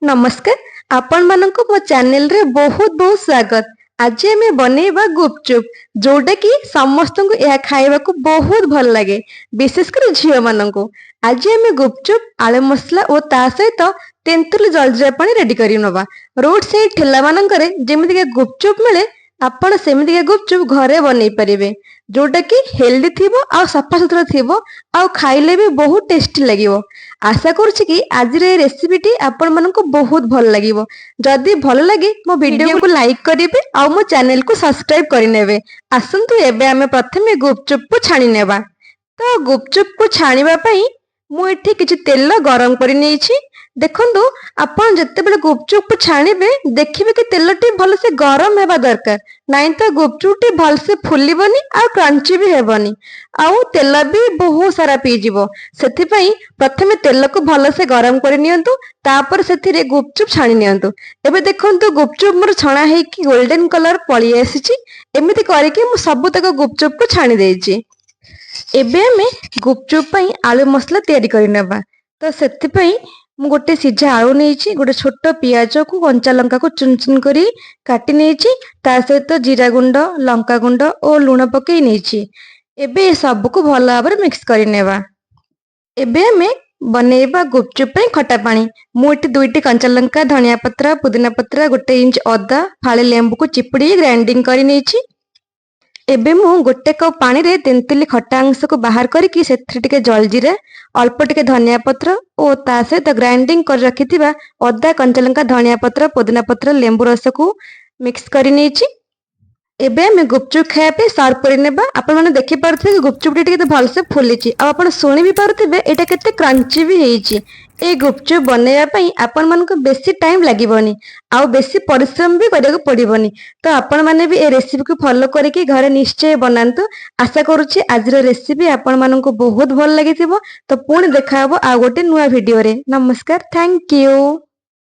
ନମସ୍କାର, ଆପଣମାନଙ୍କୁ ମୋ ଚ୍ୟାନେଲରେ ବହୁତ ବହୁତ ସ୍ୱାଗତ। ଆଜି ଆମେ ବନେଇବା ଗୁପଚୁପ, ଯୋଉଟା କି ସମସ୍ତଙ୍କୁ ଏହା ଖାଇବାକୁ ବହୁତ ଭଲ ଲାଗେ, ବିଶେଷ କରି ଝିଅମାନଙ୍କୁ। ଆଜି ଆମେ ଗୁପଚୁପ, ଆଳୁ ମସଲା ଓ ତା ସହିତ ତେନ୍ତୁଲି ଜଲଜିରା ପାଣି ରେଡି କରି ନେବା। ରୋଡ ସାଇଡ୍ ଠେଲା ମାନଙ୍କରେ ଯେମିତିକା ଗୁପଚୁପ ମିଳେ, ଆପଣ ସେମିତିକା ଗୁପଚୁପ ଘରେ ବନେଇ ପାରିବେ, ଯୋଉଟା କି ହେଲ୍ଦି ଥିବ ଆଉ ସଫାସୁତୁରା ଥିବ ଆଉ ଖାଇଲେ ବି ବହୁତ ଟେଷ୍ଟି ଲାଗିବ। ଆଶା କରୁଛି କି ଆଜିର ଏ ରେସିପିଟି ଆପଣମାନଙ୍କୁ ବହୁତ ଭଲ ଲାଗିବ। ଯଦି ଭଲ ଲାଗେ, ମୋ ଭିଡିଓକୁ ଲାଇକ୍ କରିବେ ଆଉ ମୋ ଚ୍ୟାନେଲକୁ ସବସ୍କ୍ରାଇବ କରିନେବେ। ଆସନ୍ତୁ, ଏବେ ଆମେ ପ୍ରଥମେ ଗୁପଚୁପକୁ ଛାଣି ନେବା। ତ ଗୁପଚୁପକୁ ଛାଣିବା ପାଇଁ ମୁଁ ଏଠି କିଛି ତେଲ ଗରମ କରି ନେଇଛି। ଦେଖନ୍ତୁ, ଆପଣ ଯେତେବେଳେ ଗୁପଚୁପକୁ ଛାଣିବେ, ଦେଖିବେ କି ତେଲଟି ଭଲସେ ଗରମ ହେବା ଦରକାର, ନାଇଁ ତ ଗୁପଚୁପଟି ଭଲସେ ଫୁଲିବନି ଆଉ କ୍ରଞ୍ଚି ବି ହେବନି ଆଉ ତେଲ ବି ବହୁତ ସାରା ପିଇଯିବ। ସେଥିପାଇଁ ପ୍ରଥମେ ତେଲକୁ ଭଲସେ ଗରମ କରି ନିଅନ୍ତୁ, ତାପରେ ସେଥିରେ ଗୁପଚୁପ ଛାଣି ନିଅନ୍ତୁ। ଏବେ ଦେଖନ୍ତୁ, ଗୁପଚୁପ ମୋର ଛଣା ହେଇକି ଗୋଲ୍ଡେନ କଲର ପଳେଇ ଆସିଛି। ଏମିତି କରିକି ମୁଁ ସବୁତକ ଗୁପଚୁପକୁ ଛାଣି ଦେଇଛି। ଏବେ ଆମେ ଗୁପଚୁପ ପାଇଁ ଆଳୁ ମସଲା ତିଆରି କରିନେବା। ତ ସେଥିପାଇଁ ମୁଁ ଗୋଟେ ସିଝା ଆଳୁ ନେଇଛି, ଗୋଟେ ଛୋଟ ପିଆଜକୁ, କଞ୍ଚା ଲଙ୍କାକୁ ଚୁନ ଚୁନ କରି କାଟି ନେଇଛି, ତା ସହିତ ଜିରା ଗୁଣ୍ଡ, ଲଙ୍କା ଗୁଣ୍ଡ ଓ ଲୁଣ ପକେଇ ନେଇଛି। ଏବେ ଏ ସବୁକୁ ଭଲ ଭାବରେ ମିକ୍ସ କରିନେବା। ଏବେ ଆମେ ବନେଇବା ଗୁପଚୁପ ପାଇଁ ଖଟା ପାଣି। ମୁଁ ଏଠି ଦୁଇଟି କଞ୍ଚା ଲଙ୍କା, ଧନିଆ ପତ୍ର, ପୁଦିନା ପତ୍ର, 1 ଇଞ୍ଚ ଅଦା, ଫାଳେ ଲେମ୍ବୁକୁ ଚିପୁଡ଼ି ଗ୍ରାଇଣ୍ଡିଙ୍ଗ କରି ନେଇଛି। ଏବେ ମୁଁ 1 କପ୍ ପାଣିରେ ତେନ୍ତୁଲି ଖଟା ଅଂଶକୁ ବାହାର କରିକି ସେଥିରେ ଟିକେ ଜଲଜିରା, ଅଳ୍ପ ଟିକେ ଧନିଆ ପତ୍ର ଓ ତା ସହିତ ଗ୍ରାଇଣ୍ଡିଙ୍ଗ କରି ରଖିଥିବା ଅଦା, କଞ୍ଚାଲଙ୍କା, ଧନିଆ ପତ୍ର, ପୁଦିନା ପତ୍ର, ଲେମ୍ବୁ ରସକୁ ମିକ୍ସ କରି ନେଇଛି। ଏବେ ଆମେ ଗୁପଚୁପ ଖାଇବା ପାଇଁ ସର୍ଭ କରିନେବା। ଆପଣମାନେ ଦେଖିପାରୁଥିବେ କି ଗୁପଚୁପଟି ଟିକେ ଭଲସେ ଫୁଲିଛି ଆଉ ଆପଣ ଶୁଣି ବି ପାରୁଥିବେ, ଏଇଟା କେତେ କ୍ରଞ୍ଚି ବି ହେଇଛି। ଏଇ ଗୁପଚୁପ ବନେଇବା ପାଇଁ ଆପଣମାନଙ୍କୁ ବେଶୀ ଟାଇମ ଲାଗିବନି ଆଉ ବେଶୀ ପରିଶ୍ରମ ବି କରିବାକୁ ପଡିବନି। ତ ଆପଣମାନେ ବି ଏ ରେସିପିକୁ ଫଲୋ କରିକି ଘରେ ନିଶ୍ଚୟ ବନାନ୍ତୁ। ଆଶା କରୁଛି ଆଜିର ରେସିପି ଆପଣମାନଙ୍କୁ ବହୁତ ଭଲ ଲାଗିଥିବ। ତ ପୁଣି ଦେଖାହବ ଆଉ ଗୋଟେ ନୂଆ ଭିଡିଓରେ। ନମସ୍କାର, thank you.